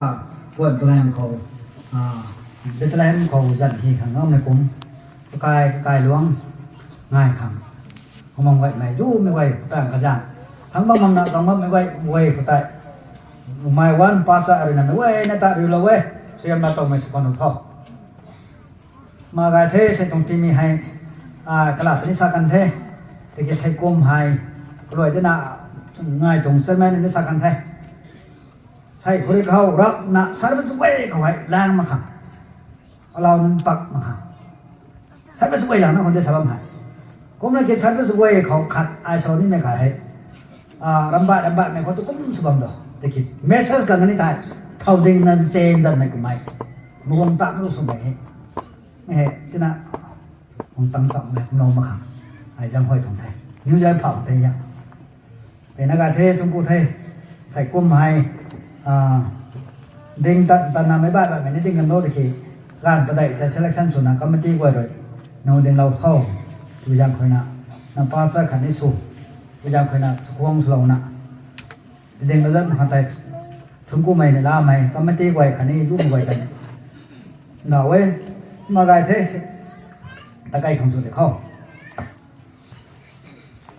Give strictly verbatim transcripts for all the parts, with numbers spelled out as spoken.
Puat bagan khou, Bethlehem khou zan hi khang ngammei kum, kakai kakai luang ngai khang, kumang gaymei dumei guay khou tang kazang, thang bam mamna kang bammei guay guay khou tei, umai wan pa cha arui namei guay na ta riulou e, suaihiam na towmei sw kan u tho. Ma gay the, sei tuang timi hei, a, kalat ni sa kan the, tiki sei kum hei, kaluai dena, ngai tuang chairman ni sa kan the. Sei khou rui khou rap na service guay khou hei lang mak khang, alau nunc pak mak khang, service guay lang na khou de sa bam hei. Kumna ki service guay khou khat ai salou nimei khat hei, a, rambai rambaimei khou tu kum sw bam do. Tiki message kang ni tei, thau ding nan chen danmei kumhmei, muguang ta nu swmei hei, mei hei tina, hung tang chammei kumlou mak khang, ai zang huay tuang the, New Year phau the ya. Pena ga the, thungc ku the, sei kum hei, a, ding tat tanamei baih baihmei ni ding kan do tiki, ganv padeih ta selection swna committee guay rui, nu dinglou tho, tw zaeng khou rui na, na pastor khatni sw, tw zaeng khou rui na chakhwang swlouna, dinglou dat mak khang tei, thungc kumei ni lamei committee guay khatni zumei guay tei, ndauh e, ma gay the, takei khang sw de khou.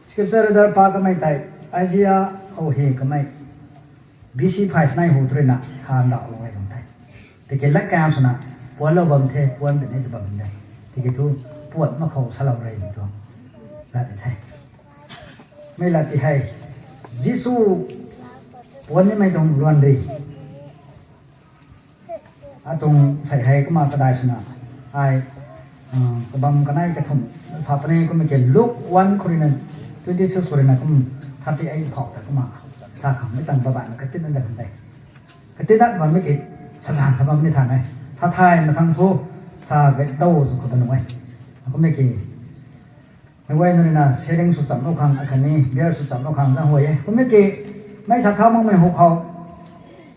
Scripture reader pa kamei tei, Isaiah khou hi kamei, B C phay sanei hu tw rui na sa ndauhlou rey bam the. Tiki lat kang swna, puanclou bam the, puanc puni sw bam de. Tiki thu, puat mak khou salou rey ni thu, lat ti the. Mei lat ti hei, Jisu puanc nimei tuang luan ri. Atuang sei hei kumna kadai swna, ai, a, kabam kanei kathumh sa puni, kumna ki Luke one khou rui na, twenty six khou rui na kum thirty eight phau ta kumna sa khang mei tang babaihna katit na dat kan de. Katit dat bammei ki, sa zang sa bam ni than e. Sa thaymei khang thu, sa gay dou sw khou ba nuh e. Kumna ki, mei guay na rui na sharing sw chamlou khang, akhatni beer sw chamlou khang zang huay e. Kumna ki, mei sa thau makmei hu khou,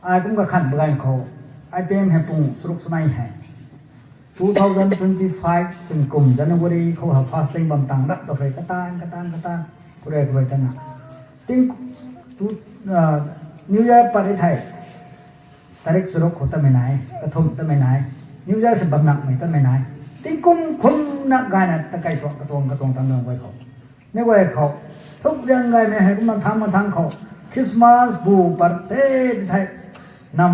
ai kum kakhan baganv khou, item hei pung charuk sanei hei, two thousand twenty five tingkum January khou ha fasting bam tang rap ta rui katan katan katan, khou rui khou rui tana, ting, tu, a, New Year pat e thei, tarik charuk khou tamei nai, kathumh tamei nai, New Year si bam nakmei tamei nai, tingkum khumna gayna takei tuang katuang katuang tang dang guay khou, mei guay khou, thuk liang gaymei hei kumna thang mathang khou, Christmas bu pat the ti thei, nam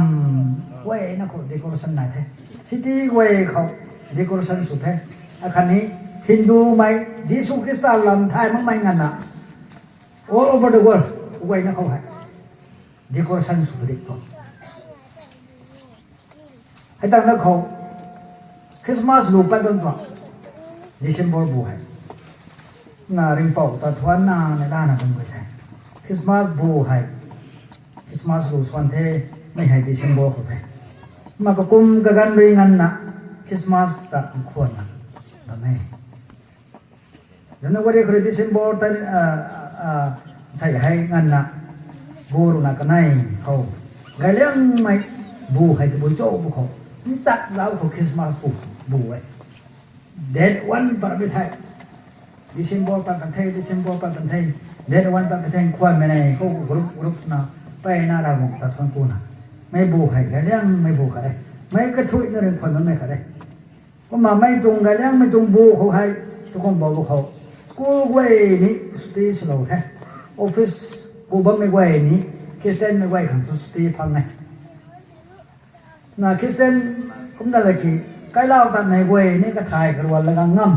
guayna khou decoration nai the, city guay khou decoration sw the, akhatni Hindumei Jisu Khrista lam thay makmei nganvna, all over the world, guayna khou hei decoration sw padik tuang. Hei tangna khou, Christmas lu pat bam tuang, December bu hei, na ringhpouc ta thuanna ni lana bam guay the. Christmas bu hei, Christmas lu swan the, mei hei December khou the. Ma kakum kaganv rui nganvna, Christmas ta nkhwanna bam e. January khou rui December ta, a, a, sei hei nganvna, bu ruhna kanei khou, gayliangmei bu hei tabui cho bu khou, nchat zauc khou Christmas bu, bu e. Date one pat mei thei, December pat kan the, December pat kan the, date one pat mei thei nkhwanmei nei khou group group na, peyna Ravguangc ta thuan kuna, mei bu hei gayliangmei bu khat e, mei kathuicna rui nkhwan bammei khat e. Kumna mei tuang gayliangmei tuang bu khou hei, tukum bou bu khou, school guay ni chutti swlou the, office ku bammei guay ni, Christianmei guay khang tu chutti phang e. Na Christian kumna laki, kailau tatmei guay ni kathay karuan lagang ngam.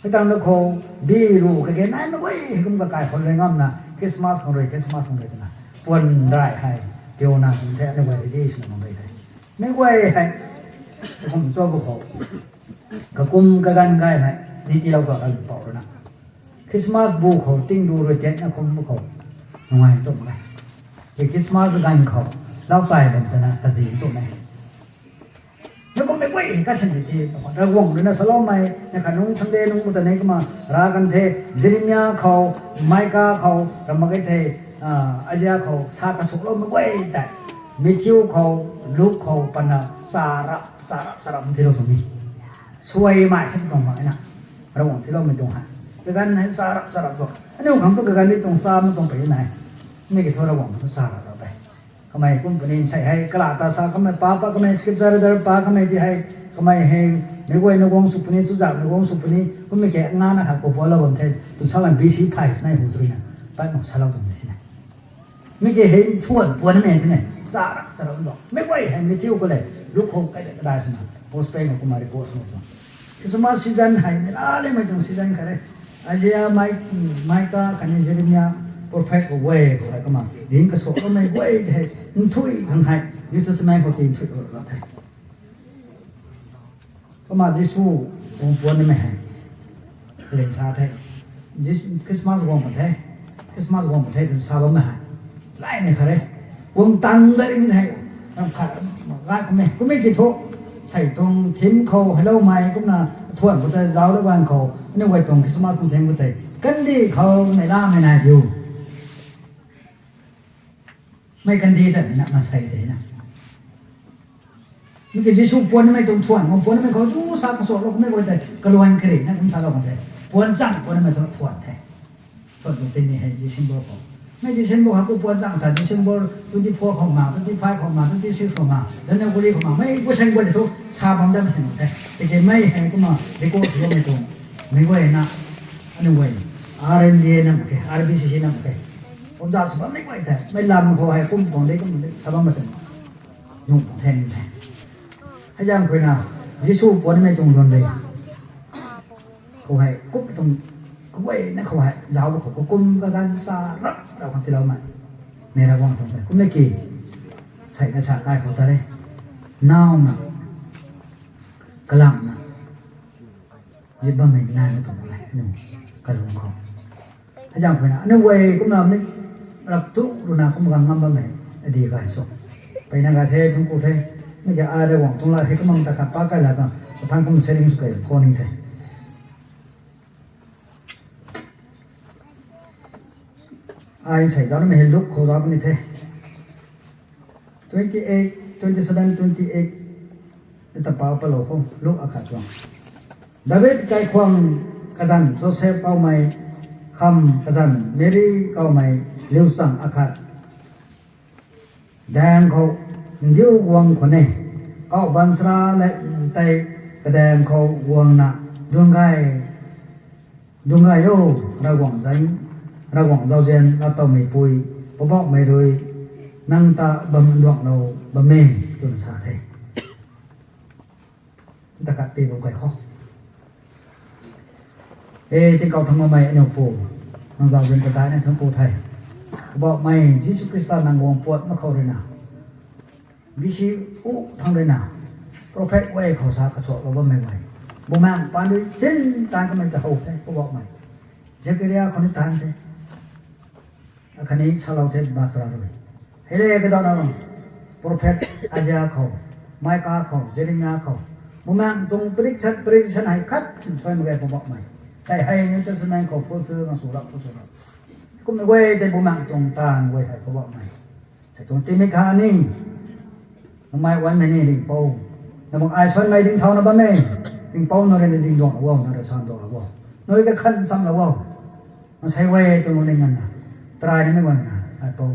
Hei tangna khou, bi ru kage naimei guay hei kum kakai khou lui ngamna, Christmas khang rui, Christmas khang rui twna, puan rai hei, piuna kum the, aniu guay ready swna mak rui the. Mei guay hei, kum cho bu khou, kakum kaganv gaymei ni tiilou ta ran pou rui na, Christmas bu khou tingdu rui tiatna kum bu khou, nungai tumh e. Hei Christmas ganv khou, lau tai bam tana kazi tumh e. Mei kummei guay kasin ti, Ravguangc rui na saloumei, na khat nungc Sunday nungc ta ni kumna ra kan the, Jeremia khou, Micah khou, ram mak ge the, a, Isaiah khou, sa kasuakloumei guay tei, Matthew khou, Luke khou, patna, charap, charap, charap, tilou tuang ni. Suaimei the tuang mak e na. Ravguangc tiiloumei tuang hei. Kaganv hei charap, charap tuang. Aniu khang tu kaganv ni tuang cha ma tuang pey nai. Mei ki thu Ravguangc tu charap rap e. Kamei kum puni sei hei, kala ta sa kamei pa pa kamei scripture reader pa kamei ti hei, kamei hei, meic guayna guang sw puni, chuzaenghmei guang sw puni, kummei ke ngana kha kou pualou bam the, tu samei B C phai sinai hu thrui na, pat mak salou tuang de sinai. Mi ke hei thuan puan mei ti ne, sa rap, sa rap do. Meic guay hei mi thiu khou le, luk khou kai de kadai swna, post pay khou kumna record swna. Christmas season hei, mi la le mei tuang season khat e. Isaiah, Mai-, Micah, khatni Jeremiah, prophet khou guay khou hei kumna, ding kasuak khou mei guay hei, nthui khang hei, New Testament khou ti nthui khou rap the. Kumna Jisu guang puan mei hei, kaling sa the. Jisu Christmas guang pu the, Christmas guang pu the, tw sa bammei hei. Laimei khat e. Guang tang dat ri ni the. Ram khat, ram gai kummei, kummei ki thu. Sei tuang theme khou, heloumei kumna, thuan khou tei, zauclou bang khou, aniu guay tuang Christmas tuang theme khou tei. Kandih khou neihlamei nai diu. Mei kandih ta na, masei tei na. Mi ke Jisu puan mei tuang thuan, guang puan mei khou tu sa kasuaklou kummei guay tei, kaluan kari na kum salou kan the. Puan chang puan mei tuang thuan the. Thuan tuang tini hei December khou. Mei December khou kou puan chang ta December twenty four khou ma, twenty five khou ma, twenty six khou ma, January khou ma, mei kou seng guay tei thu sa bam dam sin the. Tiki mei hei kumna record sw bammei tuang. Mei guay na, aniu guay. R N D A na mak ke, R B C C na mak ke. Kumzat sw bammei guay the. Mei lam khou hei kum tuang de, kum de, sa bam ma sin. Nung tuang the ni the. Hei zaeng khou na, Jisu puan mei tuang luan rui. Khou hei, kum tuang, khou guay na khou hei, zauc khou, khou kum kaganv sa rap, rap khang tiiloumei. Mei Ravguangc tuang the. Kummei ki, sei na sa kai khou ta re. Naw na, kalam na, zip bammei nai na tuang le, aniu, kalung khou. Hei zaeng khou na, aniu guay kumna mi, rap tu rui na kum gang ngam bammei, adi kai so. Peyna kai the, thungc ku the, mi ke ai Ravguangc tuang la the, kumna ta khat pa kai la ta, kathang kum sharing sw kai khou ning the. Ai sei zauc na mei hei Luk khou zauc ni the. Twenty eight, twenty seven, twenty eight. Ata pa palou khou, Luk akhat tuang. David kaikhwang kazanc Joseph kawmei, kham kazanc Mary kawmei, liu chang akhat. Daeng khou, ndiu guang khwan e. Kauh baanchara le tei kadaeng khou guangna, dungc gay, dungc gay o, Ravguangc zaeng, Ravguangc zauzian laatowmeipui, Poubauhmei rui, nang ta bam nduanghlou bam e, twna sa the. Nta khat pi bam kai khou. E, tingkauh thangc makmei aniu Pu, nang zauzian ta daihna thangc ku the. Poubauhmei Jisu Khrista nang guang puat mak khou rui na, B C u thangc rui na, prophet guay khou sa kasuaklou bammei guay, Bumaengh Paan rui chin taanv kamei ta how the, Poubauhmei. Zakaria khou ni taanv the. Akhatni salou the baanchara rui. Hei le kadau na, prophet Isaiah khou, Micah khou, Jeremiah khou, Bumaengh tuang prediction, prediction hei khat sin suai mak ge, Poubauhmei. Sei hei New Testament khou fulfill kan sw rap, sw rap. Kummei guay tei Bumaengh tuang taanv guay hei, Poubauhmei. Sei tuang timei khatni, namei guanmei ni ringhpouc, nang ai suanmei dingthauna bam e, ringhpouc nang rui na dingduanglou o, nang rui sanduanglou o, nang rui kakhan chamlou o. Maansei guay tuang lungning nganvna, tarai nimei guayna, ai Pou,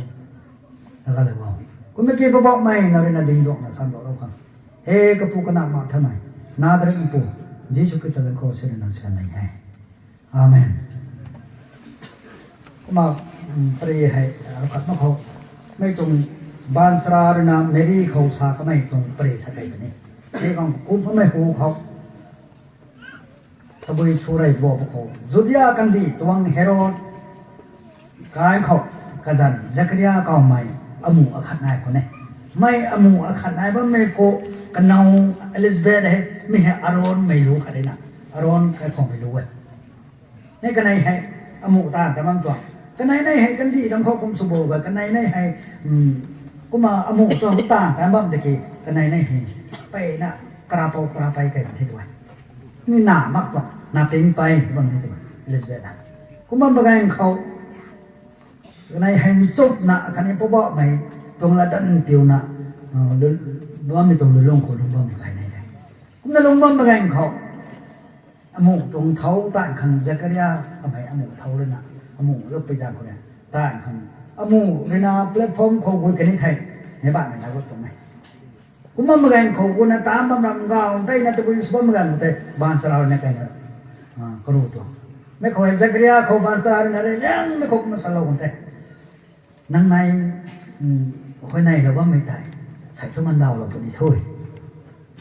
na galou o. Kummei ki Poubauhmei nang rui na dingduangna sanduanglou khang, he Kapu Kanac Mpouh Nthanmei, Nazareth Pu, Jisu Khrista zanc khou sw rui na sw kan e. Amen. Kumna, pary hei, khat mak khou, mei tuang baanchara rui na Mary khou sa kamei tuang pary sa kei puni. Mei khang kum kamei hu khou, tabui sw rey bo pw khou, Judia kandih tuang Herod kai khou, kazanc Zakaria kawmei amu akhat nai khwan e. Mei amu akhat nai bammei khou, kanow Elizabeth hei, mi hei Aaron mei lu khat e na, Aaron kaikhwangmei lu e. Mei kanei hei, amu taanv ta bam tuang. Kanei nei hei kandih ram khou kum sw bo ga, kanei nei hei, kumna amu tuang taanv ta bam tiki, kanei nei hei, peyna, karapou karapei kai bam the tu e. Mi na mak tuang, na ping pei bam the tu e, Elizabeth na. Kum bam baganv khou, kanei hei nchumhna, khatni Poubauhmei tuang latdanv piuna, bammei tuang lulung khou lung bammei kai nei the. Kumna lung bam baganv khou, amu tuang thau taanv khang Zakaria kamei amu thau rui na, amu lupui zaeng khou rui taanv khang, amu rui na platform khou gui kani thei, Meic baihmei nai gut tuang e. Kumna maganv khou guna tam bam ram gaw tei na tabui sw bam maganv khou tei baanchara rui na kaina karu tuang. Mei khou hei Zakaria khou baanchara rui na rey liangmei khou kumna salou kan the. Nang nei huayneylou bammei tei sei thu mandawlou puni thu.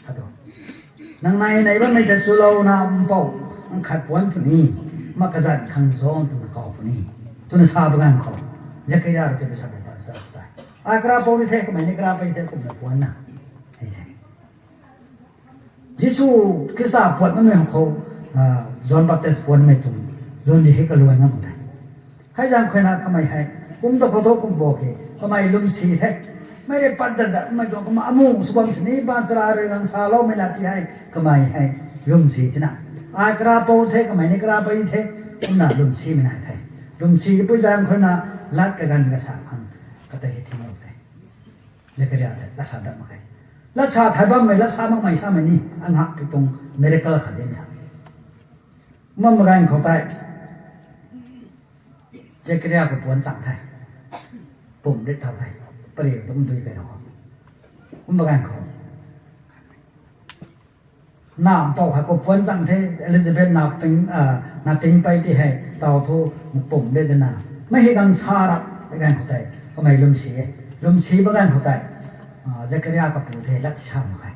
Khat tu, nang nei nei bammei tei chulouna mpouh nkhat puanc puni, kumna kazanc khang John twna kaw puni, twna sa baganv khou, Zakaria rui tabui sa baanchara tei, ai karapou di the, kamei ni karapei the, kumna puanc na, hei the. Jisu Khrista puan makmei khou, John Baptist puanmei tuang lun di hei kaluan ngam the. Hei zaeng khou na kamei hei kum ta khou thu kum bo ke, kamei lwmsi the. Mei rui pat zat zat mei tuang kumna amu sw bam sini baanchara rui gang saloumei lat ti hei kamei hei lwmsi tina, ai karapou the, kamei ni karapei the, kumna lwmsimei nai the. Lwmsi pui zaeng khou na lat kaganv kasa khang katei hei thinglou the. Zakaria tei lat sa dat mak khe. Lat sa thay bammei, lat sa makmei samei ni angakpui tuang miracle khat dimei ha. Kumna maganv khou tei Zakaria khou puanc chang the. Pumc rit thau the. Pariu tuang dui kei rau khou, kum maganv khou na mpouh khat khou puanc chang the, Elizabeth na ping, na ping pei ti hei taw thu, pumc rit dana, mei hei gang sa rap baganv khou tei kamei lwmsi e. Lwmsi baganv khou tei Zakaria kapu tei lat ti sa mak khe.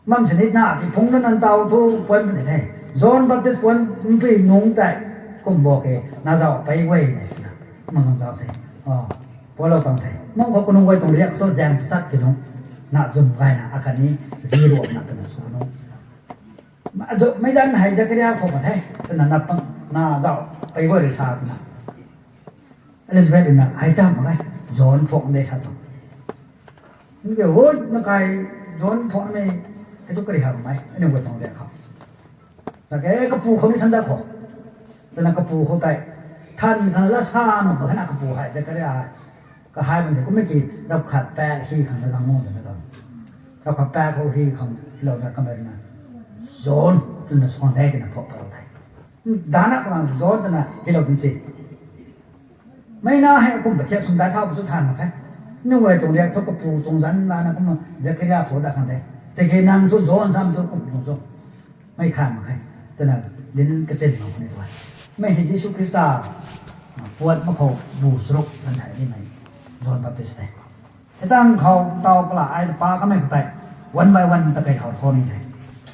Mam sini na ti phungc na nang taw thu puanc puni the. John Baptist puanc mpui nungc tei kum bo ke, na zauc pei guay ne twna, kumna gang zauc the. Pualou tang the. Mung khou kanung guay tuang riak thu zaeng tachat ki nungc, na zum gayna akhatni ri ruakna twna sw nungc, meic zanc hei Zakaria khou mak the twna, na zauc pei guay rui sa twna, Elizabeth rui na hei ta mak ge, John phuak de sa tuang. Nge, hoi, na kai John phuakmei hei thu kari hamei aniu guay tuang riak khou, sa ke kapu khou ni than dat khou, twna kapu khou tei than khang lat sa nuh mak khe na, kapu hei Zakaria hei, kahei bam tei kummei ki, rap khat paek hy khang na gang mu twna gang, rap khat paek khou hy khang tilouna kamei rui na John twna suang de twna phuak palou the. Dana pang John twna hylou tin si. Mei na hei kum pathiak sum dai thau pu chu than mak khe. Aniu guay tuang riak thu kapu tuang zanc lana kumna Zakaria phuak dat khang de. Tiki nang thu John sam thu kum tuang chu, mei than mak khe, twna dinc kachin mak khou ni tuang. Mei hei Jisu Khrista puan mak khou bu charuk kan thei nimei John Baptist tei. Hei tang khou taw kala ai pa kamei khou tei one by one ta kei thau khou ni the.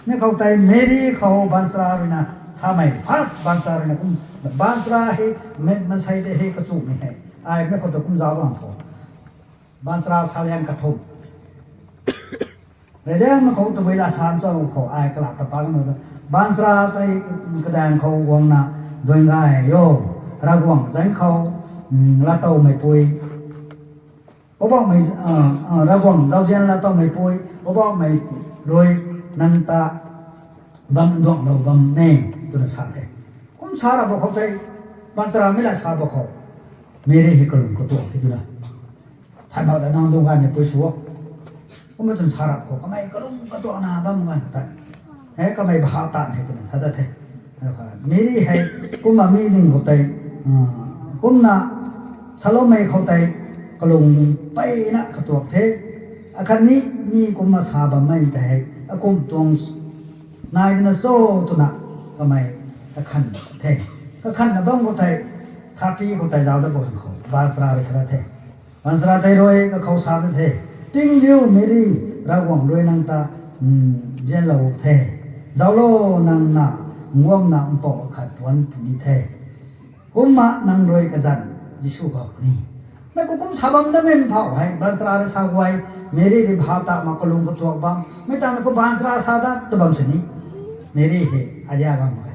Mi khou tei Meri khou baanchara rui na samei, first baanchara rui na kum, baanchara hei, maansei tei hei kachumei hei, ai mi khou ta kum zauc lang khou, baanchara saliang kathumh, reyliangmei khou tabui la san cho khou ai kala ta pa kamei ta, baanchara tei kadaeng khou guangna duing gay o, Ravguangc zanc khou laatowmeipui, Poubauhmei, Ravguangc zauzian laatowmeipui, Poubauhmei rui nang ta bam nduanglou bam e, twna sa the. Kum sa rap bam khou tei, baanchara mei la sa bam khou, Meri hei kalung katuak the twna, thay bam ta nang duang gaymeipui sw o. Kumna twna sa rap khou kamei kalung katuakna bam ganv khou tei, he kamei bhap tan hei twna sa dat the. Meri hei kumna mi ding khou tei, kumna saloumei khou tei kalung peyna katuak the. Akhatni mi kumna sa bammei tei hei akumh tuang nai dana cho twna kamei kakhan the. Kakhanna bam khou tei, thirty khou tei zauc dat bam ganv khou baanchara rui sa dat the. Baanchara tei rui kakhou sa dat the, Ping diu Meri, Ravguangc rui nang ta nzianlou the. Zauclo, nang na nguamna mpouh akhat puan puni the. Kumna nang rui kazanc Jisu kaw puni. Mei khou kum sa bam datmei mphauh hei baanchara rui sa guay, Meri rui bhap ta mak kalung katuak bam. Mei tangv khou baanchara sa dat ta bam sini, Meri hei idea bam mak khe.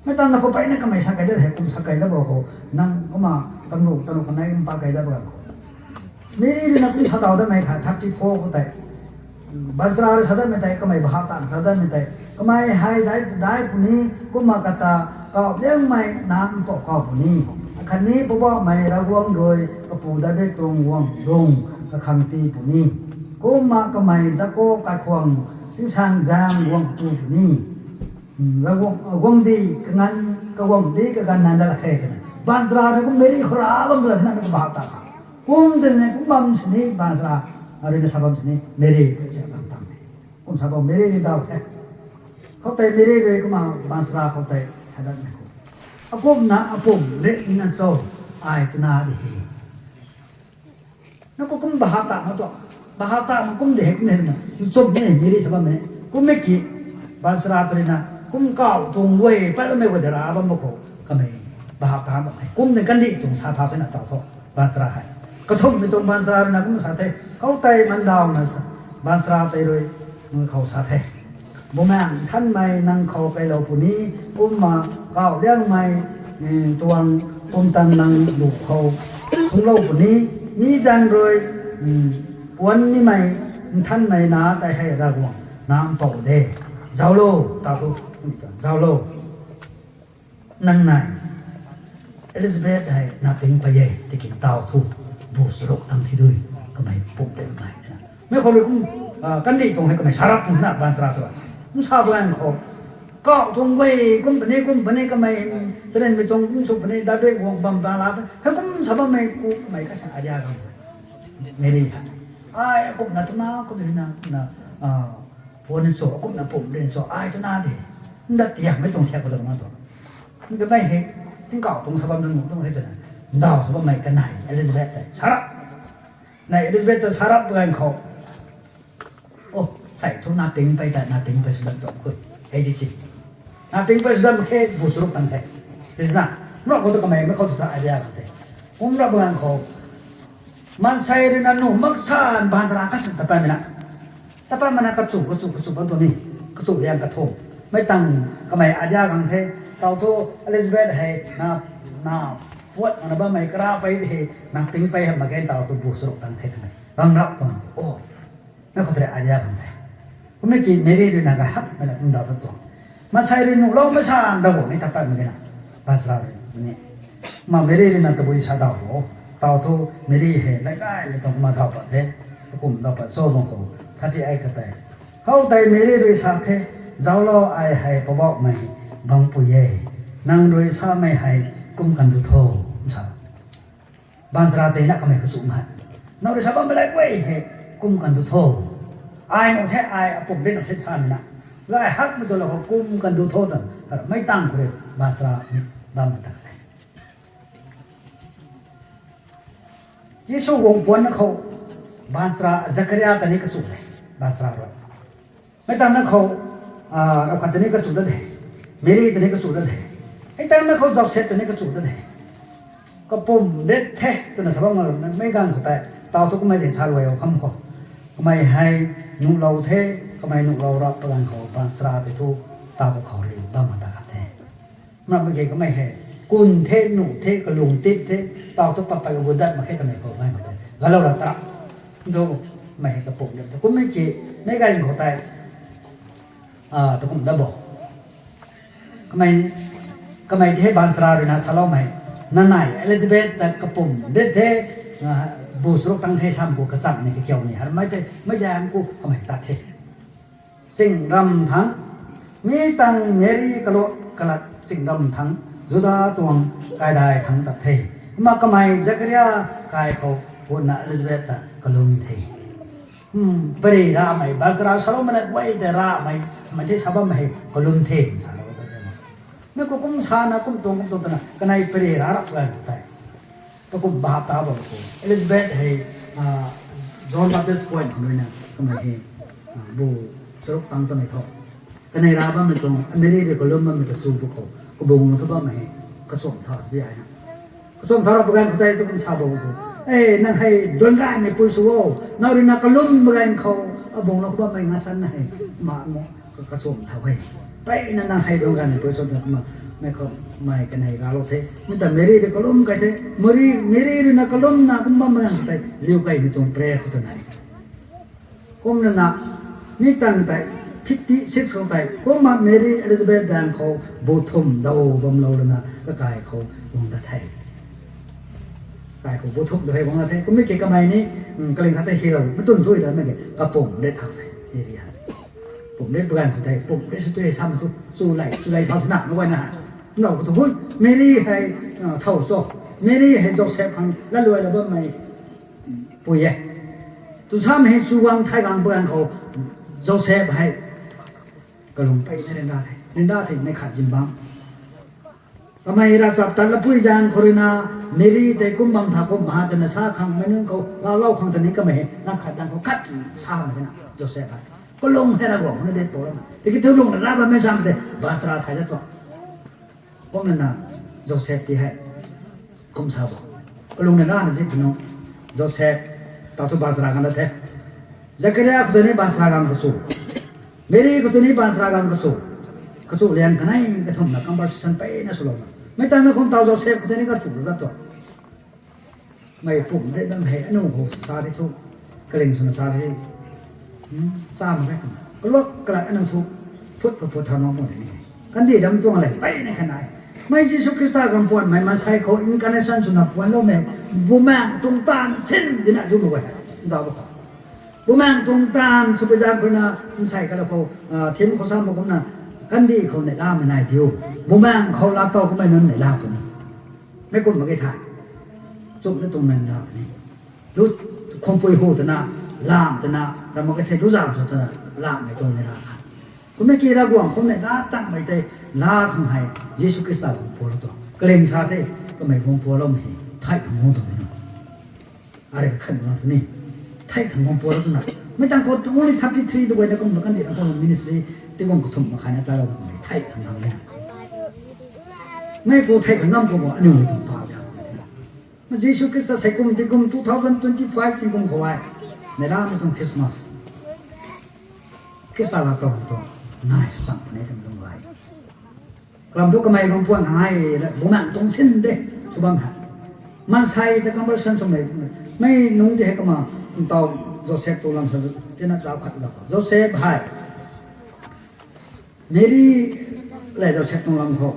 Mei tangv khou peyna kamei sa kei dat hei kum sa kei dat bam khou, nang kumna tamru tamru kanei mpa kei dat bam khou, Meri rui na kum sa daw datmei kha thirty four khou tei, baanchara rui sa datmei tei, kamei bhap tan sa datmei tei, kamei hei dai dai puni, kumna kata kaw liangmei na mpouh kaw puni. Akhatni Poubauhmei Ravguangc rui kapu David tuang guangc dungc kakhang tii puni. Kumna kamei Jakob kaikhwang tingsaengzaeng guang tu puni. Guangcdic kaganv, kaguangcdic kaganv nai dat la khe twna baanchara rui kum Meri khou ra bam pula thina mei kabah ta kha. Kum tei ni kum bam sini baanchara rui na sa bam sini Meri tei si bam tang ni. Kum sa bam Meri ni daw the. Khoutei Meri rui kumna baanchara khoutei sa dat ni khou, akumna apum rit na cho, ai twna di he. Na khou kum bahap ta ma tu. Bahap ta ma kum de he kum de he na. Nchum ni Meri sa bam ni. Kum e ki baanchara tu rui na kum kau tuang guay pat bammei guay de ra bam khou kamei bahap ta bam he. Kum de kandi tuang sa thau thena tau tho. Baanchara hei. Kathumhmei tuang baanchara rui na kum sa the. Khoutei mandaw na sa. Baanchara tei rui, mm, khou sa the. Bumaengh Nthanmei nang khou kailou puni, kumna kau liangmei, mm, tuang pumtan nang lu khou thunglou puni, mi zaeng rui, mm, puan nimei Nthanmei na tei hei Ravguangc na mpouh de. Zauclo, ta thu, zauclo. Nang nai, Elizabeth hei na ping pei e, tiki ntaw thu, bu charuk tang thi dui, kamei pum de mai. Mei khou rui kum, ah, kandi tuang hei kamei sarap tuang na baanchara tu. Kum sa bam khou, kau tuang guay, kum puni, kum puni kamei, charenmei tuang kum sw puni, David guang bam bang la, hei kum sa bammei ku, kamei ka sa idea kan. Meri hei. Ai, kum na twna, kum na, na, ah, puan ni cho, kum na pum rin cho, ai twna de. Nda tiak mei tuang thiak ko dang ma tu. Nda mei hei, tingkauh tuang sa bam nunc tuang hei twna. Ndaw sa bammei kanei, Elizabeth tei. Sarap. Nai Elizabeth ta sarap bam khou. Oh, sai thu na ping pei ta, na ping pei sw dat tuang khui. Hei di si. Na ping pei sw dat mak khe, bu charuk tang the. Ti na, mra khou tu kamei, mei khou tu ta idea kan the. Kum ra bam khou. Maansei rui na nuh mak san baanchara kasin ta pammei na. Ta pammei na kachu, kachu, kachu bam tu ni. Kachu liang kathumh. Mei tang kamei idea kan the. Tau thu Elizabeth hei na, na puat na bammei kara pei de hei, na ping pei hei mak khe tau thu bu charuk tang the twmei. Gang rap bam. Oh. Mei khou tei idea kan the. Kum e ki Meri rui na gay hakmei na kum daw ta tuang. Maansei rui nuhlou mei san Ravguangc ni ta pat mak ge na. Baanchara rui ni. Ma Meri rui na tabui sa daw bo. Tau thu Meri hei lai gay le tuang ma daw pat the. Kum daw pat cho bam khou. Khat ti ai khat tei. Khoutei Meri rui sa the. Zauclo, ai hei Poubauhmei bangpui e. Nang rui samei hei kum kan du tho. Sa. Baanchara tei na kamei kachu mei. Nang rui sa bammei lai guay hei kum kan du tho. Ai nuh the, ai apum rit nuh the samei na. Gay hakmei tu lou khou kum kan du tho ta. Mei tang khou rui baanchara ni bam ta the. Jisu guang puan na khou baanchara Zakaria ta ni kachu de. Baanchara rui. Mei tang na khou, ah, ravkhat ta ni kachu dat de. Meri ta ni kachu dat de. Hei tang na khou Joseph ta ni kachu dat de. Kapum rit the, twna sa bam mei ganv khou tei. Tau thu kamei de sa ruai o kham khou. Kamei hei nuhlou the, kamei nuhlou rap pa ganv khou baanchara tei thu tau khou rui bam ta khat the. Mna mak ge kamei hei, kun the, nuh the, kalung tip the, tau thu pat pat kagu dat mak khe kamei khou nai mak the. Galou ra ta. Ndu, mei hei kapum rit the. Kummei ki, mei ganv khou tei, ah, tu kum dat bo. Kamei, kamei ti hei baanchara rui na saloumei. Nanei, Elizabeth ta kapum rit the, ah, bu charuk tang the sam khou kachang ni kakiu ni. Har mei tei, mei zaeng khou kamei tat the. Chingramv thangc, mi tang Meri kalou kalat chingramv thangc, Juda tuang kaidai thangc tat the. Kumna kamei Zakaria kai khou, puna Elizabeth ta kalum the. Hmm, pary ramei, baanchara saloumei na guay tei ramei, mei tei sa bammei hei kalum the, sa lou ta the. Mei khou kum sa na, kum tuang, kum tuang twna, kanei pary ra rap ganv tei. Takum bahap ta bam khou. Elizabeth hei, ah, John Baptist point khou rui na, kamei hei, ah, bu charuk tang twmei tho. Kanei ra bammei tuang, Meri rui kalum bammei ta su bu khou. Kabung na thu bammei hei, kachuam tha tu bi ai na. Kachuam tha rap ganv khou tei takum sa bam khou. Eh, nang hei duan gaymei pui sw o. Nang rui na kalum baganv khou, abung na khou bammei nga san na hei. Ma mo. Ka, kachuam thau hei. Peyna nang hei duan gaymei pui sw o twna kumna, mei khou, mei kanei ralou the. Mi ta Meri rui kalum kai the. Meri, Meri rui na kalum na kum bam ganv khou tei, liu kaimei tuang prayer khou twna e. Kumna na, mi tang tei, fifty six khou tei, kumna Meri Elizabeth daeng khou, bu thumh daw bam lou lana, kakai khou, guang dat the. Kai khou bu thumh daw hei guang dat the. Kummei ki kamei ni, mm, kaling khat tei hilou, matun thui da mei ki, kapum rit thau the, Meri hei. Pum rit baganv khou tei, pum rit sw tei sam tu, chu lei, chu lei thau thina, mei guay na. Nrau khou tu hui, Meri hei, ah, thau cho. Meri hei Joseph khang, latluailou bammei. Pui e. Tu sam hei chugang thai gang pui gang khou Joseph hei kalung peyna ryanra the. Ryanra the mei khat zingbangc. Kamei ravchaptat lapui zaeng khou ruina Meri tei kum bam tha kum ha twna sa khang mei nunc khou lau lau khang ta ni kamei hei na khat zaeng khou khat sa ma thena Joseph hei. Kalung hei Ravguangc na de pulou na. Tiki thu lung na ra bammei sam tei baanchara thay da tuang. Kumna na Joseph ti hei kum sa bo. Kalung na na na zi punu Joseph ta thu baanchara gang da the. Zakaria khou tei ni baanchara gang kachu. Meri khou tei ni baanchara gang kachu. Kachu liang kanei kathumna conversation peyna swlou na. Mei tangna kum tau Joseph khou tei ni kachu lu dat tuang. Mei pum rei bam hei anu khou sa di thu, kaling swna sa di, sa mak e twna. Kaluak kalat anu thu, phut pa phut thau nau mo de ni. Kandih ram tuang le, peyna kha nai. Mei Jisu Khrista gang puan mei maansei khou incarnation swna puanloumei, Bumaengh tuang taanv sin dina du mak e. Nda ba khou. Bumaengh tuang taanv sw pui zaeng khou ruina, nsei kala khou, thim khou sa mak kumna, kandih khou neihlamei nai diu. Bumaengh khou laa tow kummei nunc neihla puni. Mei kum mak ge thei. Chumna tuang nang la puni. Lu khungpui hu twna, lam twna, ram mak ge thei lu zang sw twna, lamhmei tuang neihla khat. Kummei ki Ravguangc khou neihla tangmei tei, la khang hei, Jisu Khrista guang pualou tuang. Kaling sa the, kamei guang pualoumei hei, thei khang guang tuang ni. Arei kakhan na tu ni. Thei khang guang pualou twna. Mei tang khou only thirty three tu guay na kum na kandih ram khou ministry, ti guang kathumh mak kha na talou na kummei, thei khang guang na. Mei khou thei khang ngam khou guang, aniu mei tuang pa ya khou na. Ma Jisu Khrista sei kum tingkum two thousand twenty five tingkum khou ai. Neihlamei tuang Christmas. Khrista laa tow tuang. Nai sw chang puni tuang tuang lai. Kalam thu kamei guang puan hang hei, Bumaengh tuang sin de, sw bam hei. Maansei ta conversion swmei, mei nungc ti hei kumna, ntaw Joseph tuang lam sa, tina zauc khat la khou. Joseph hei, Meri lev Joseph tuang lam khou,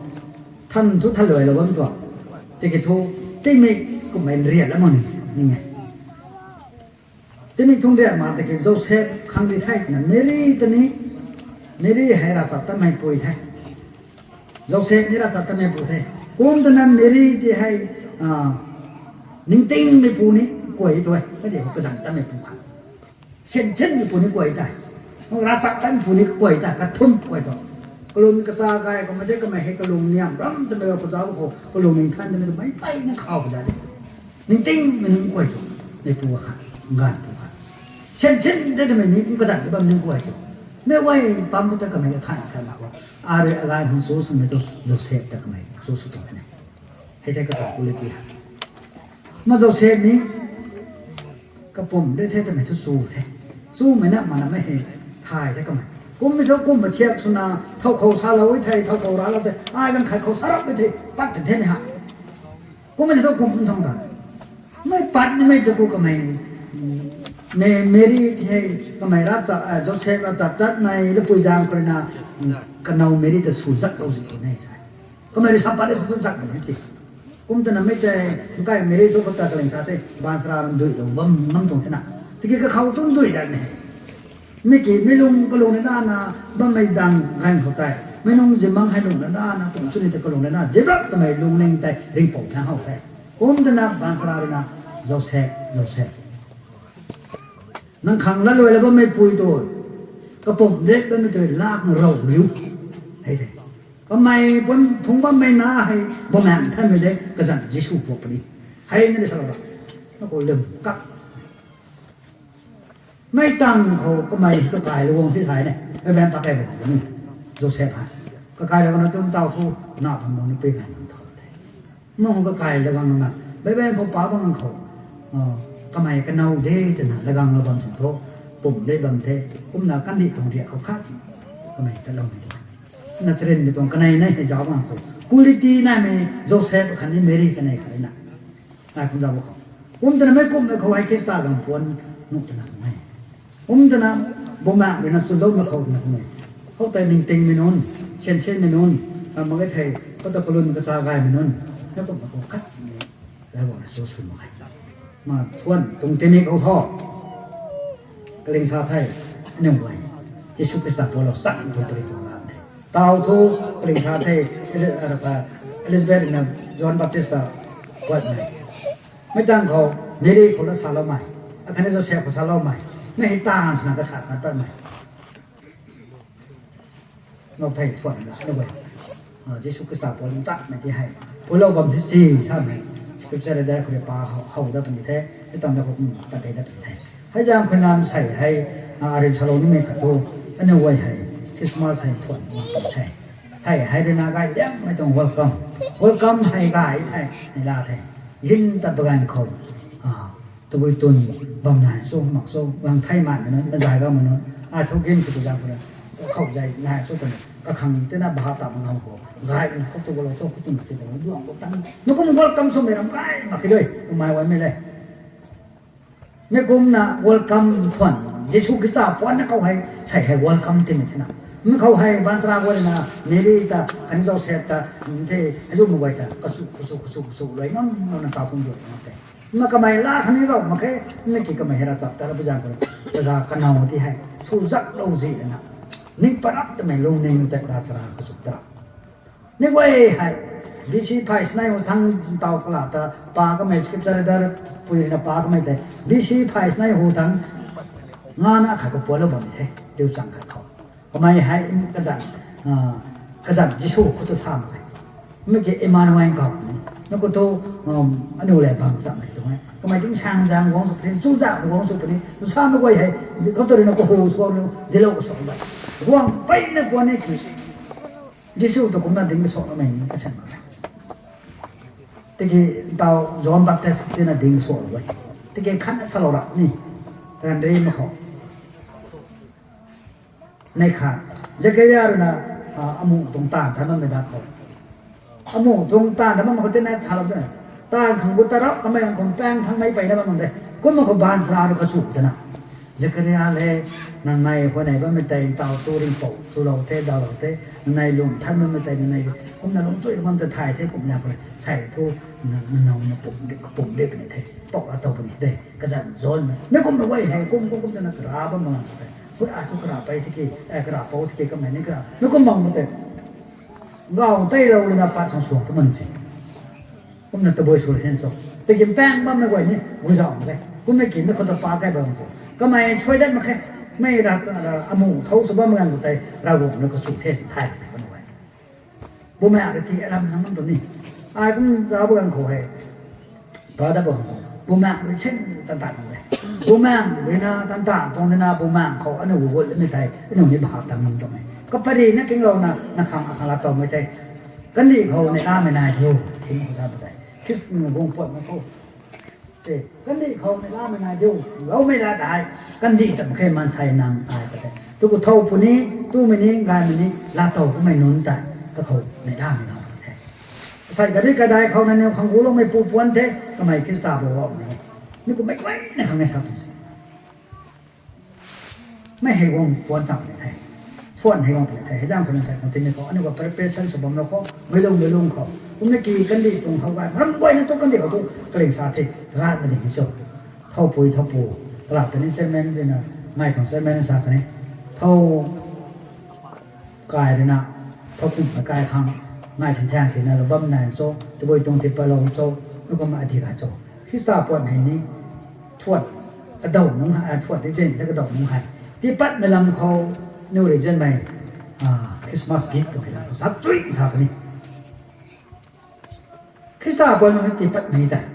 than thu thaluailou bam tuang. Tiki thu, tingmik kummei nriat la mak ni, ni e. Tingmik thung riak mak tiki Joseph khang di thei twna Meri ta ni, Meri hei ravchaptatmei pui the. Joseph ni ravchaptatmei pu the. Kum twna Meri ti hei, ningtingmeipu ni kuay tu e. Kadi khou kazanc tatmeipu khat. Khensinmeipu ni kuay tei. Ravchaptatmeipu ni kuay tei. Kathumh kuay tu. Kalun kacha gay khou mei tei kamei hei kalung niam ram twmei kaza khou kalung ningthan twmei tu mei peyna khou kaza de. Ningtingmei ni kuay tu. Meipu khat, nganvpu khat. Khensin de twmei ni kum kazanc ta bam ni kuay tu. Mei guay pam khou ta kamei kathan khan khou. Arui agay hang chu swmei tu Joseph ta kamei chu sw tuang e. Hei tei katuang quality hei. Ma Joseph ni kapumc de the twmei thu chu the. Chumei na mana mei hei thay the kamei. Kummei thu kum mathiak swna thow khou salou e thei, thow khou raclou thei, ai ganv khat khou sa rap e thei, pat kan themei ha. Kummei thu kum thang ta. Mei pat nimei tu khou kamei, Meri ti hei kamei ravchap, Joseph ravchaptatmei lapui zaeng khou ruina, kanow Meri ta sw zaklou zi tu ne sa. Kamei rui sa pat de tu zakmei ti. Kum twna mei tei, nkai Meri thu khou ta kaling sa tei, baanchara nduilou bam ngam tuang thena. Tiki kakhou tu ndui dat ne. Mi ki, mi lung kalung na na, bammei dang ganv khou tei. Mei nung zimmang hei lung na na, na kum chuni ta kalung na na, zip rap twmei lungning tei, ringhpouc thang how the. Kum twna baanchara ruina, Joseph, Joseph. Nang khang latluailou bammei pui tu, kapumc ret bammei tu, laa khang row riu. Hei the. Kamei phungc bammei na hei, Bumaengh Nthanmei de, kazanc Jisu puak puni. Hei na ni salou ra. Na khou lwm kak. Mei tang khou kamei kakailou guang ti thay ne. Mei baanc pakai bam ni. Joseph hei. Kakailou guangna tumtaw thu, na bam bam ni pui nai nang thau the. Mung kakai lagang na, beibaeng khou pa bang khou, kamei kanow de twna laganglou bam sin thu, pumc rei bam the, kumna kandih tuang riak khou khat ti, kamei tatloumei tu. Na charynmei tuang kanei nei hei zauc bang khou, quality naimei Joseph khatni Meri kanei khat na, ai kum zauc khou. Kum twna mei kumhmei khou hei Khrista gang puan nuh twna khou e. Kum twna, Bumaengh ruina chwnloumei khou twna khou e. Khou tei ningtingmei nunc, siansianmei nunc, mak e thei, khou ta kalun kacha gaymei nunc, na kumhmei khou khat ni, Ravguangc na chu sw mak e. Ma thuan tuang tini khou tho. Kaling sa the, aniu guay. Jisu Khrista pualou chang thu pari tuang lam the. Tau thu, kaling sa the, Eli-, Elizabeth na John Baptist ta puatmei. Mei tang khou, Meri khou la saloumei. Khatni Joseph khou saloumei, mei hei taanv swna kasat na patmei, nau thei thuan la na guay, Jisu Khrista puan tatmei ti hei puilou bam the si samei, scripture reader khou rui pa how dat puni the, mi tangv da khou kum pat tei dat puni the. Hei zaeng khou nang sei hei, arin salou nimei khat tu, aniu guay hei Christmas hei thuan mak puni the. Sei hei rui na gay liangmei tuang welcome, welcome hei gay the, ni la the. Gin tat baganv khou tabui tun bam nai cho mak cho, gang thei maimei nunc, mazay gammei nunc, ai thu gin sw tu zaeng khou rui, khou zay nai cho twna kakhang tina bhap ta mak ngam khou, gay na khou tu gulou cho khou tun si ta duang khou tan, mi kum welcome swmei ram gay mak khe dui, mei guaymei le. Mi kumna welcome thuan, Jisu Khrista puan na khou hei sei hei welcome timei thena. Mi khou hei baanchara guay na, Meri ta, khatni Joseph ta, the, hei zumei guay ta kachu kachu kachu kachu lui ngam ngam na taw kum du mak the. Mi kamei la khatni rau mak khe, mi ki kamei hei ravchap ta ra pu zaeng khou, taza kanow ti hei sw zaklou zi lana, ning parap tamei lungning tei baanchara kachu ta ra. Mi guay hei, B C phay sinei hu thangc taw kala ta pa kamei scripture reader pui rui na pa kamei tei, B C phay sinei hu thangc ngana khat khou puanclou bam the, diu chang khat khou. Kamei hei kazanc, kazanc Jisu khou tu sa mak khe. Mi ki Emmanuel kau ni, mi khou tu, aniu le bam cham khe tu e. Kamei tingsaengzaeng guang sw puni, chuzaeng guang sw puni, samei guay hei, khou tu rui na kahu sw, dilou kasw bai, guang peyna puan ni ki Jisu tu kumna ding kasuakmei ni kasan mak khe. Tiki ntaw John Baptist tina ding kasuaklou e. Tiki khatna salou ra ni, ganv ri mak khou, nei khat, Zakaria rui na, amuh tuang taanv than bammei da khou, amuh tuang taanv than bammei khou tina salou de, taanv khang gu tarap kamei khang khou paeng thangmei peyna bam mak de. Kumna khou baanchara rui kachu twna, Zakaria le, nang nei huayney bammei tei ntaw tu ringhpouc chulou the, dawlou the, nang nei lung than bammei tei nang nei kumna lungc chuy bam ta thay the, kumna khou sei thu, nang nang na pum, kapum de puni the, pou la tow puni de, kazanc John na mi kumna guay hei kum kum kum twna kara bam mak tei, hui ai thu kara pey tiki, kara pou tiki kamei ni kara mi kum bam mak tei, gaw teilou lana pat sang suang tu man si. Kumna tabui sw la hen cho, tiki paeng bammei guay ni guzauh mak e. Kumna ki mi khou ta pa kai bam khou kamei suai dat mak khe. Mei ra, amuh thou sw bammei ganv khou tei Ravguangc rui kachu the thay mak khe khou nai. Bumaengh rui ti aram nang nam tu ni, ai kum zauc bam ganv khou hei, pa dat bam khou Bumaengh rui sin tan tan mak e. Bumaengh rui na tan tan tuang tina Bumaengh khou aniu gu gut lamei tei aniu ni bhap tan ngam tuang e. Kaparina kinglouna na khang akhang laa towmei tei, kandih khou neihlamei nai diu, thing khou sa mak tei, Khrista guang puatmei khou, kandih khou neihlamei nai diu, loumei la tei, kandih tam khe maansei nang ai ta the. Tu khou thow puni, tumei ni, gaymei ni, laatow kummei nunc tei kakhou neihlamei nai the. Sei kari kadai khou nangniw khang guloumei pu puan the, kamei Khrista bo gaumei, mi kummei guayna khang e sa tuang se. Mei hei guang puan cham ni the, thuan hei guang puni the. Hei zaeng khou nang sei khang timei khou aniu khou preparation sw bam rau khou, meic lung meic lung khou, kummei ki kandih tuang khou gay, maram guayna tu kandih khou tu kaling sa the, gatmei ding cho. Thowpui thowpu, kalam tei ni chairman rui na, ngai tuang chairman sa kani, thow kai rui na, thow kummei kai khang, ngai sin thang tina lou bam nai cho, tabui tuang tipatlou cho, mi kumna adi gay cho. Khrista puan hei ni, thuan, kadaw nunc hei, thuan ti zen ta kadaw nunc hei, tiipatmei lam khou, niw rui zanmei, Christmas gift twmei lam khou sa chuy sa puni. Khrista puan nunc hei tiipatmei tei,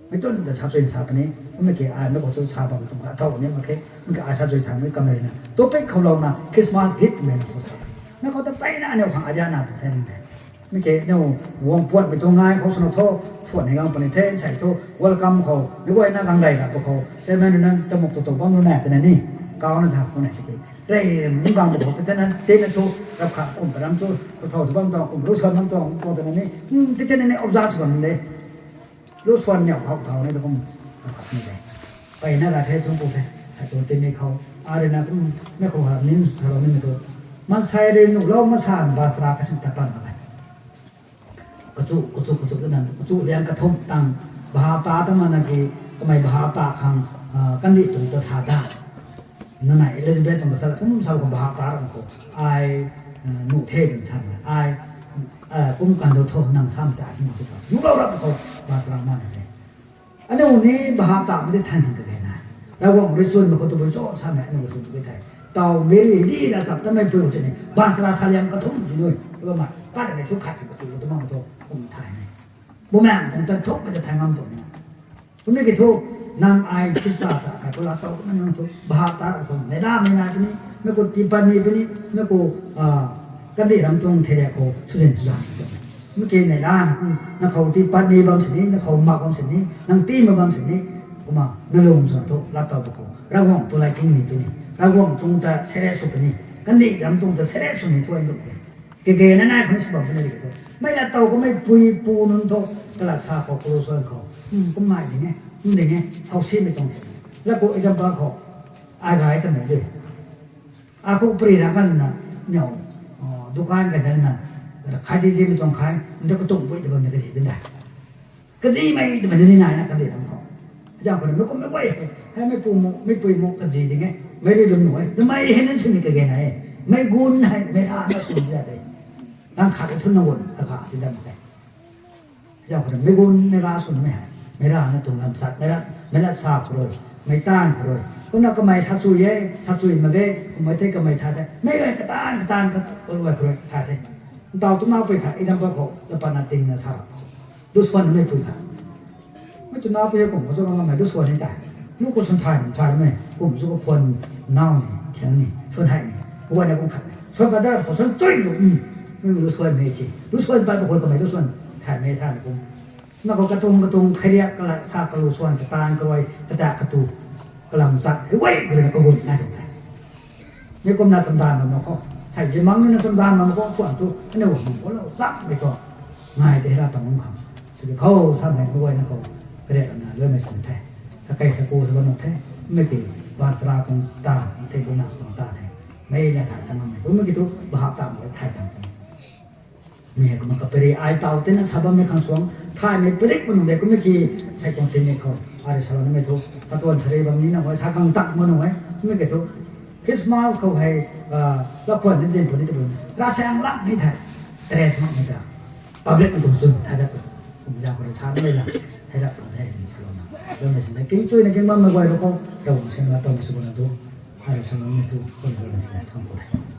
mei tun ta sa chuy sa puni. Kummei ki ai mei khou tu sa bam tuang kha thow ni mak khe, mi ki ai sa chuy thangmei kamei na topic khou louna Christmas gift twmei lam khou sa puni. Mei khou ta peyna aniu khang idea na pu the ni the. Mi ki aniu guang puanmei tuang ngai khou swna thu, thuan hei guang puni the, sei thu welcome khou meic guayna gang rey rap khou chairman rui na tamuk tu tu bam rui na twna ni, kauna tha khou na tiki, rey mung gang khou tei tena tena thu, rap kha kum param chu khou thow sw bam tuang, kum lu swan bam tuang khou twna ni, tei tena ni observe sw bam de. Lu swan niw khou thau ni tu kum, rap kha ni de. Peyna ga the thun ku the, sei tu timei khou, a rui na kum, mei khou ha nin salou nimei tu, maansei rui nuhlou masan ba sara kasin tat pan mak e. Kachu kachu kachu twna kachu liang kathumh tang, bhap ta ta mana ki, kamei bhap ta khang, kandih tuang ta sa da. Nanei Elizabeth tuang ta sa kum sa khou bhap ta ram khou, ai nuh the twna sa ai, kum kan do tho nang sam ta hei mak tu ta nuhlou rap khou, ba sara mana the. Aniu ni bahap ta mei di than khang kage na. Ravguangc rui chwn mak khou tabui cho samei aniu sw tu ke thei. Taw mei ri di ra chap ta mei pui sini. Baanchara saliam kathumh di nui. Tabui ma. Khat mei thu khat si kachu tu ma thu. Kum thai ni. Bumaengh tuang tan thuk mei ta thai ngam tuang na. Kum ni ki thu, nang ai Khrista ta kai pula taw na nang thu. Bahap ta khou mei da mei na puni. Mei ku tipat ni puni. Mei ku, ah, kandih ram tuang thei le khou. Suzin suzan tu. Mei ki nei la na, na khou tipat ni bam sini, na khou mak bam sini, nang ti ma bam sini, kumna na lung sw thu, lat taw ba khou. Ravguangc tu lai king ni puni, Ravguangc tuang ta seret sw puni, kandih ram tuang ta seret sw ni thuan duk e. Kage na nai khun sw bam puni di khou. Mei lat taw khou mei pui pu nunc thu, kalat sa khou, kalo suan khou. Hmm, kum nai ding e, kum ding e, khou simei tuang the. Lat khou example khou, ai gay ta mei de. Akhou pari ra kan na, niu, dukan kan na, khat zi zi mei tuang khai, nda katung pui ta bam na kazi bam da. Kazi mei ta bam ni nai na kandih ram khou. Zang khou na mei kum mei guay hei, hei mei pu mu, mei pui mu kazi ding e, mei rui lum nu e, na mei hei nan sini kage na e, mei gun hei, mei ra na swn za de. Tang khat thun na gun, akha ti dam ke. Zang khou na mei gun, mei ga swn mei hei, mei ra na tuang lam chat, mei ra, mei lat sa khou rui, mei taanv khou rui. Kumna kamei sa chui e, sa chui mak ge, kamei the kamei tha the, mei gay kataanv, kataanv, kat, kaluai khou rui tha the. Ntaw tu nau pui khat, example khou, lapat na ting na sa ra. Lu suan mei pui khat. Mei tu nau pui kum khou chu kamei lu suan ni ta. Lu khou suan thay, thay mei, kum chu khou khwan nau ni, khiang ni, suan hei ni. Guay na kum khat ni. Suan pa da khou suan chui lu, mm. Mei lu suan mei chi. Lu suan pa pa khou kamei lu suan thay mei thay kum. Na khou katuang, katuang, pheriak, kala, sa kalu suan, kataanv, kaluai, kata, katu, kalam chat, hei guay, guay na kagun, nai tuang the. Mi kumna chamdan bam mak khou. Sai zimang na chamdan bam mak khou, thuan tu, aniu hum khou lou, chak mei khou. Ngai de ra tam kum khang. Tiki khou, samei mei guay na khou, kariak na, luaimei swn the. Sa kei sa ku sa bam mak the, mei ti, baanchara tuang ta, thei buna tuang ta the. Mei na thay tam mak mei, kum mei ki tu, bahap tam mei thay tam kum. Mi hei kumna kapari ai taw tina sa bammei khang suang, thaymei padik mak nung de kummei ki, sai tuang tinmei khou, ari salou nimei thu, katuan sari bam ni nang e, sa khang tak mak nung e, kummei ki thu, Christmas khou hei, ah, lakhwan ni zin puni tabui, ravsaeng lak ni thei, dress makmei ta, public mei tuang chwn thay dat tu, kum zang khou rui sa nimei la, hei rap rap hei ni salou na, lamei swn de, king chui na king bammei guay rui khou, Ravguangc sina tawmei sw na tu, ari salou nimei thu, khou rui na thang khou the.